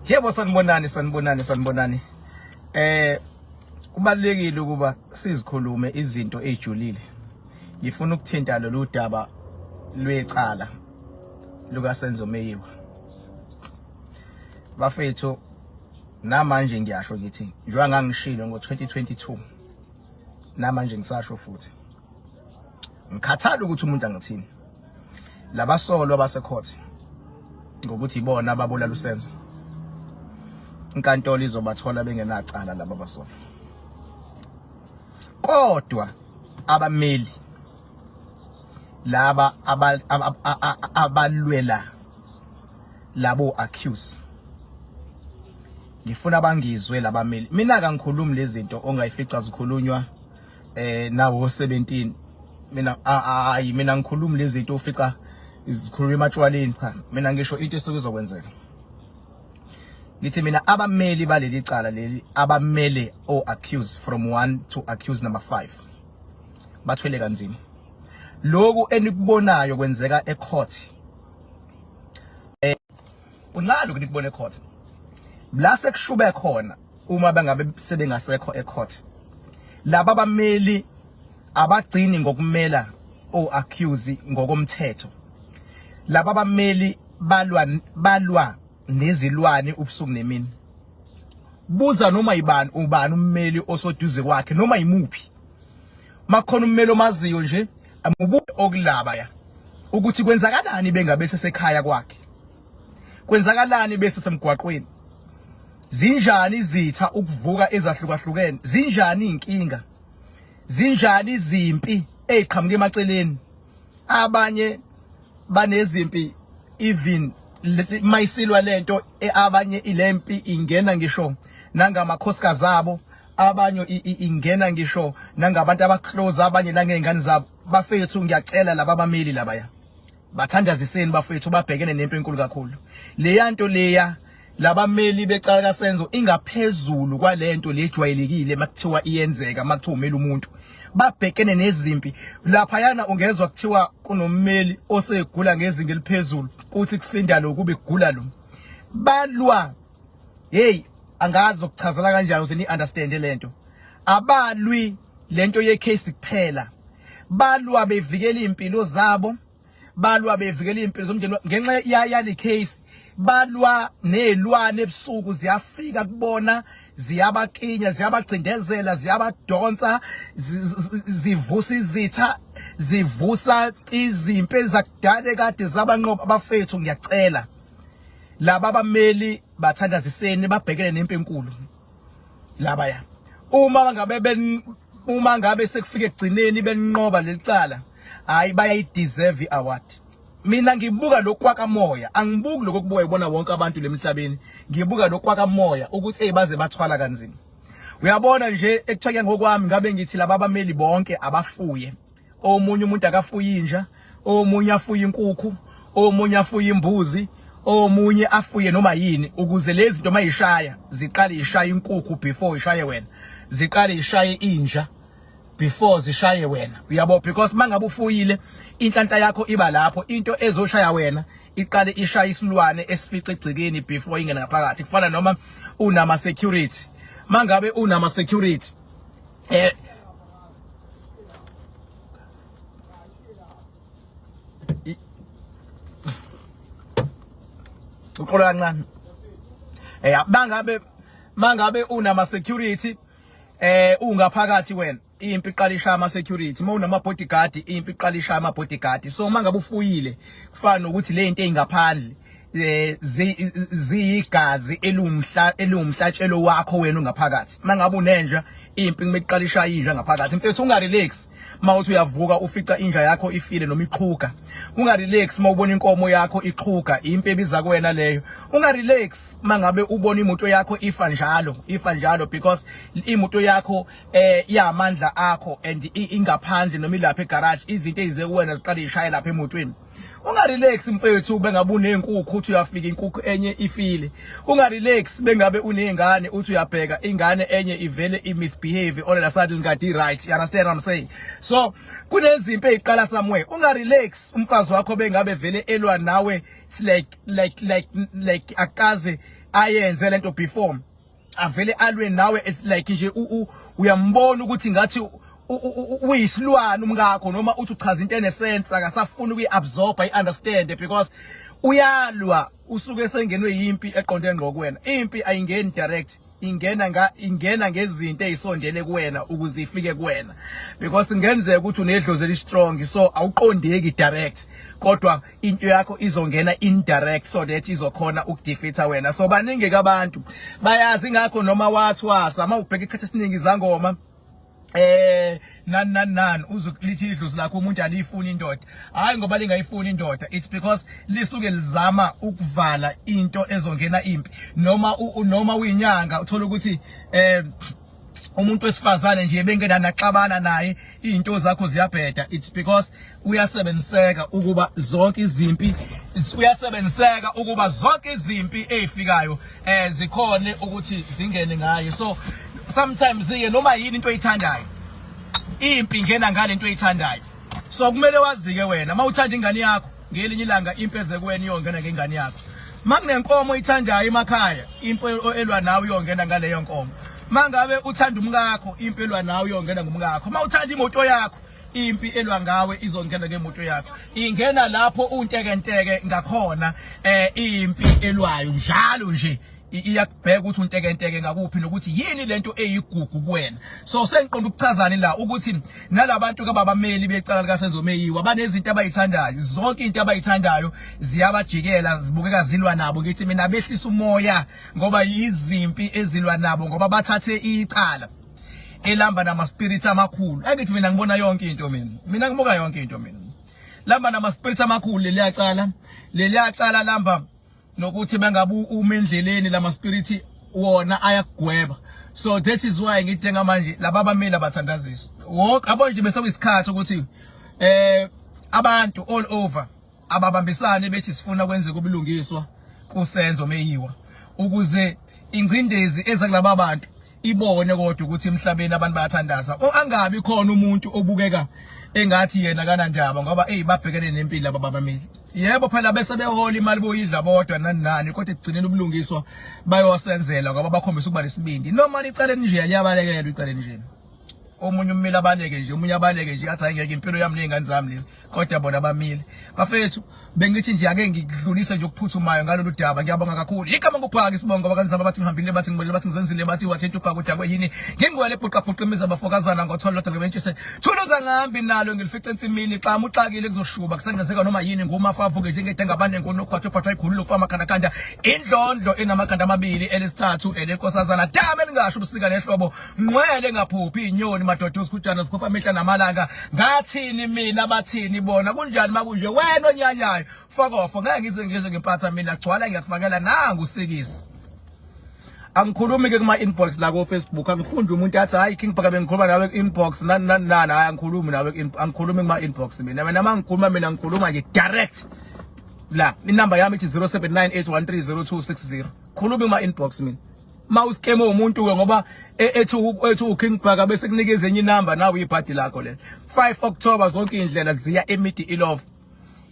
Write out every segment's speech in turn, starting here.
Yebo, sanibonani, sanibonani, sanibonani. Kubalekile ukuba sizikhulume izinto ezijulile. Ngifuna ukuthinta lolu daba lwecala luka Senzo Meyiwa. Bafethu, namanje ngiyasho ngithi njengoba ngangishilo ngo-2022, namanje ngisasho futhi. Ngikhathala ukuthi umuntu angithini. Labasolwa basecourt ngokuthi ibona ababulala uSenzo, inkantolo izobathola bengenacala laba basolwa. Kodwa abameli laba abalwela labo accuse, ngifuna bangizwe labameli. Mina kangikhulumi lezi zinto ongayifica zikhulunywa nawo 17. Mina hayi, mina ngikhulumi lezi zinto ufica izikhuluma ematshwaleni. Cha, mina ngisho into esuke izokwenzeka. Ngithi mina abameli baleli cala leli, abamele o accused from 1 to accused number 5, bathwele kanzima. Lokhu enikubonayo kwenzeka ecourt, kuncane ukuthi nikubone ecourt la sekushube khona. Uma bangabe sebengasekho ecourt, laba abameli abagcini ngokumela o accuse ngokomthetho. Laba abameli balwa nezilwane ubusuku nemini. Buza noma ibani, ubani ummeli osoduze kwakhe, noma yimuphi. Makhona ummeli omaziyo nje, amubuke okulaba ya ukuthi kwenzakalani bengabe sesekhaya kwakhe, kwenzakalani bese semgwaqweni, zinjani izitha ukuvuka ezahlukahlukene, zinjani inkinga, zinjani izimpi eziqhamuka emaceleni. Abanye banezimpi, even mayisilwa lento, abanye ilempi ingena ngisho nangamakhosikazi abo, abanye ingena ngisho nangabantu abaclose, abanye nangezingane zabo. Bafethu, ngiyacela laba abameli labaya, bathandaziseni bafethu, babhekene nempi enkulu kakhulu. Leya nto leya labameli becala kaSenzo ingaphezulu kwalento lejwayelekile makuthiwa iyenzeka, makuthiwa umeli umuntu. Babhekene nezimpi laphayana. Ungezwa kuthiwa kunommeli osegula ngezinga eliphezulu, kuthi kusinda lo kube kugula lo. Balwa, hey, angazi ukuchazela kanjani ukuthi ni understand lento. Abalwi lento ye case kuphela, balwa bevikela impilo zabo, balwa bevikela impilo zomndeni ngenxa yale case. Balwa nezilwane ebusuku, ziyafika kubona, ziyabakinya, ziyabagcindezela, ziyabadonsa, zivusa izitha, zivusa izimpi ezakudala kade zabanqoba. Abafethu, ngiyacela laba abameli, bathandaziseni, babhekene nempi enkulu laba ya. Uma ngabe sekufika ekugcineni benqoba lelicala, hayi, bayayideserve iaward. Mina ngibuka lokhu kwakamoya, angibuki lokho kubuka ibona wonke abantu lemhlabeni. Ngibuka lokhu kwakamoya ukuthi hey, baze bathwala kanzima. Uyabona nje, ekuthiwa ngokwami ngabe ngithi laba abameli bonke abafuye. Omunye umuntu akafuye inja, omunye afuye inkukhu, omunye afuye imbuzi, omunye afuye noma yini, ukuze lezi zinto mayishaya ziqale ishaye inkukhu before ishaye wena, ziqale ishaye inja before zishaye wena, uyabo? Because mangabe ufuyile, inhlanhla yakho iba lapho. Into ezoshaya wena iqale ishaya isilwane esifice egcikeni before ingene ngaphakathi. Kufana noma unama security, mangabe unama security uqolo kancane, bangabe unama security ungaphakathi wena, impi iqala ishaya ama security. Uma unama bodyguard, impi iqala ishaya ama bodyguard. So uma ngabe ufuyile, kufana nokuthi le into engaphandle ziyigazi elumhla elumhlatshelo wakho wena ungaphakathi. Mangabe unenja, impi kumele iqala ishaya inja ngaphakathi. Mfethu, ungarelax mawuthi uyavuka ufica inja yakho ifile noma iqhuga. Ungarelax mawubona inkomo yakho iqhuga, impi ebiza kuwena leyo. Ungarelax mangabe ubona imoto yakho ifa njalo, ifa njalo, because imoto yakho yamandla akho and ingaphandle noma ilapha egarage, izinto ezize kuwena ziqale ishaye lapha emotweni. Ungarelax mfethu bengabe unenkukhu, uthi uyafika inkukhu enye ifile. Ungarelax bengabe unezingane, uthi uyabheka ingane enye ivele i misbehave all of a sudden ngadi right. You understand what I'm saying? So kunezimpi eziqala somewhere. Ungarelax umfazi wakho bengabe vele elwa nawe, it's like akaze. Ayenze lento before avele alwe nawe, it's like nje uyambona ukuthi ngathi uyisilwane umkakho, noma uthi uchaza into enesense, akasafuni ukuyi-absorb, ayi-understand, because uyalwa, usuke sengenwe yimpi eqonde ngqo kuwena. Impi ayingeni direct, ingena ngezinto ezisondele kuwena ukuze ifike kuwena, because ngenzeka ukuthi unedlozi eli-strong, so awuqondeki direct, kodwa into yakho izongena indirect so that izokhona ukudefeata wena. So baningi ke abantu bayazi ngakho, noma wathwasa, uma ubheka ikhathi esiningi izangoma nani nani nani, uzokulithi idlozi lakho umuntu aliyifuni indoda. Hayi ngoba lingayifuni indoda, it's because lisuke lizama ukuvala into ezongena impi. Noma uyinyanga, uthola ukuthi umuntu wesifazane nje bengena naxabana naye, izinto zakho ziyabheda. It's because uyasebenziseka ukuba zonke izimpi ezifikayo zikhone ukuthi zingene ngayo. So sometimes ke noma yini into oyithandayo, impi ingena ngale nto oyithandayo. So kumele wazike wena, mawuthanda ingane yakho, ngelinye ilanga impi eze kuwena iyongena ngengane yakho. Makunenkomo oyithandayo emakhaya, impi elwa nawe iyongena ngaleyo nkomo. Mangabe uthanda umkakho, impi elwa nawe iyongena ngumkakho. Mawuthanda imoto yakho, impi elwa ngawe izongena ngemoto yakho. Ingena lapho untekenteke ngakhona. Impi elwayo njalo nje iyakubheka ukuthi untekenteke ngakuphi nokuthi yini lento eyigugu kuwena. So sengiqonda ukuchazani la ukuthi nalabantu kababameli becala likaSenzo Meyiwa banezinto abayithandayo. Zonke into abayithandayo ziyabajikela, zibukeka zilwa nabo. Ngithi mina behlisa umoya, ngoba izimpi ezilwa nabo, ngoba bathathe icala elamba nama spirits amakhulu. Angithi mina ngibona yonke into, mina ngibuka yonke into. Mina lamba nama spirits amakhulu leliyacala, leliyacala lamba nokuthi bangabe uma endleleni, lama spirit wona ayakugweba. So that is why ngithi ngamanje laba abameli abathandaziswa wonke abo nje, bese kuyisikhathi ukuthi abantu all over ababambisane, bethi sifuna kwenzeka ubulungiswa kuSenzo Meyiwa, ukuze ingcindezi eza kulaba bantu ibone kodwa ukuthi emhlabeni abantu bayathandaza. O angabi khona umuntu obukeka engathi yena kanandaba, ngoba hey, babhekene nempilo laba babameli. Yebo phela, bese behola imali, boyidla bodwa, nani nani, kodwa ekugcineni ubulungiswa bayosenzela, ngoba bakhombisa ukuba nesibindi. Noma icaleni nje liyabalekelwa, icaleni nje omunye ummeli abaleke nje, omunye abaleke nje, athi ayingeke impilo yami ney'ngane zami lezi, kodwa bona bamile. Bafethu, bengithi nje ake ngikudlulise nje okuphuthumayo ngalolu daba. Ngiyabonga kakhulu. Igama nguBhaka, isibongo bakanzaba. Bathi ngihambile, bathi ngibonile, bathi ngizenzile, bathi wathinta uBhaka udakwe yini. Ngingwele ebhuqabhuqa imizi abafokazana ngotholo lodwa ngebentshise thuluza, ngihambi nalo, ngilifice ensimini. Xa uxakile kuzoshuba, kusengenzeka noma yini. Ngumafavuke njengedengabane, ngunogwajo phathwa ikhulu lokufama khandakanda, indlondlo enamakhanda amabili, elesithathu elenkosazana, dame elingasho ubusika nehlobo, ngqwele ngaphuphi inyoni, madoda usikhujana ziphupha amehla namalanga. Ngathini mina, bathini bona? Kunjani makunje wena onyanyayo? Fokofo, ngeke ngize ngizwe ngempatha mina. Gcwala, ngiyakufakela nangu usikisi. Angikhulumi ke kuma inbox la ko Facebook. Angifundi umuntu athi, "Hayi King Bhaka, bengikhuluma nawe ku inbox," nani nani nani. Hayi, angikhulumi nawe, angikhulumi kuma inbox mina. Mina mangikhuluma, mina ngikhuluma nje direct la. Inamba yami ithi 0798130260. Khuluma kuma inbox mina. Ma uscam umuntu ke ngoba ethi uKing Bhaka, bese kunikeza enye inamba nawe, ibhadi lakho lelo. 5 October, zonke indlela ziya eMidi Ilove,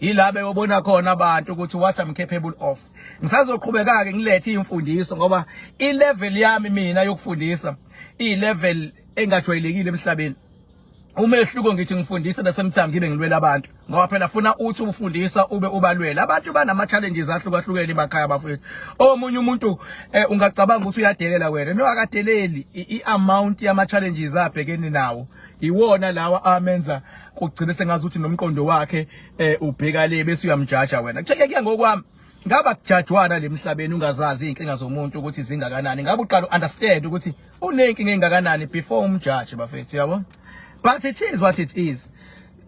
yila beyobona khona abantu ukuthi what I'm capable of. Ngisazoqhubeka ke ngilethe imfundiso, ngoba i-level yami mina yokufundisa i-level engajwayelekile emhlabeni. Umehluko, ngithi ngifundisa the same time ngibe ngilwela abantu, ngoba phela funa uthi ufundisa ube ubalwela abantu. Banama challenges ahlukahlukene emakhaya, bafethu. Omunye umuntu ungacabanga ukuthi uyadelela wena. No, akadeleli. I-amount yama challenges abhekene nawo iwona lawa amenza kugcine sengazi ukuthi nomqondo wakhe ubheka le, bese uyamjaja wena. Kucheke kuya ngokwami, ngaba kujajwana lemhlabeni ungazazi izinkinga zomuntu ukuthi zingakanani. Ngabe uqala understand ukuthi unenkinga engakanani before umjaji, bafethu, yabo. But it is what it is,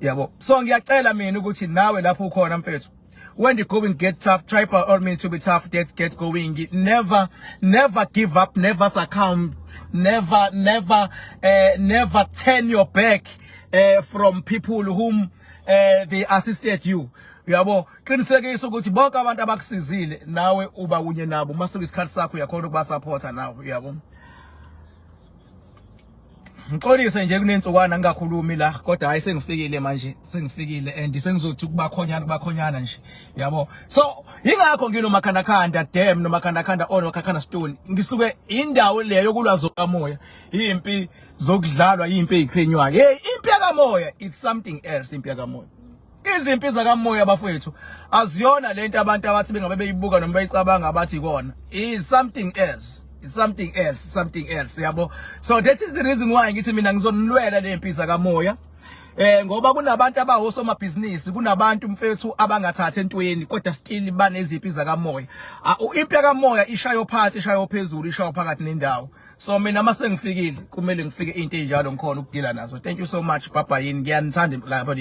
yabo. So ngiyacela mina ukuthi nawe lapho ukhona, mfethu, when the going get tough, try by all means to be tough. Get going. Never, never give up, never succumb, never, never, never turn your back from people whom they assisted you, uyabo. Qinisekisa ukuthi bonke abantu abakusizile nawe uba kunye nabo. Mase isikhathi sakho, uyakhona ukubasupporta nawe, uyabo. Ngixolise nje kunensukwana ngingakhulumi la kodwa hayi sengifikile manje sengifikile and sengizothi kubakhonyana kubakhonyana nje yabo. So ingakho nginomakhandakhanda dam nomakhandakhanda on makhandakhanda stone ngisuke indawo leyo yokulwa zokamoya impi zokudlalwa impi eziphenywayo. Hey impi yakamoya it's something else impi yakamoya. Izimpi zakamoya bafowethu aziyona lento abantu abathi bengabe beyibuka noma beyicabanga abathi ikona. Is something else. It's something else, something else yabo. So that is the reason why ngithi mina ngizonilwela le mpi zakamoya. Eh ngoba kunabantu abawosomabhizinisi kunabantu mfethu abangathathi entweni kodwa still banezimpi zakamoya. Impi yakamoya ishayo phansi ishayo phezulu ishayo phakathi nendawo. So mina mase ngifikile kumele ngifike into enjalo ngikhona ukudila nazo. Thank you so much bye bye ngiyanithanda lapha.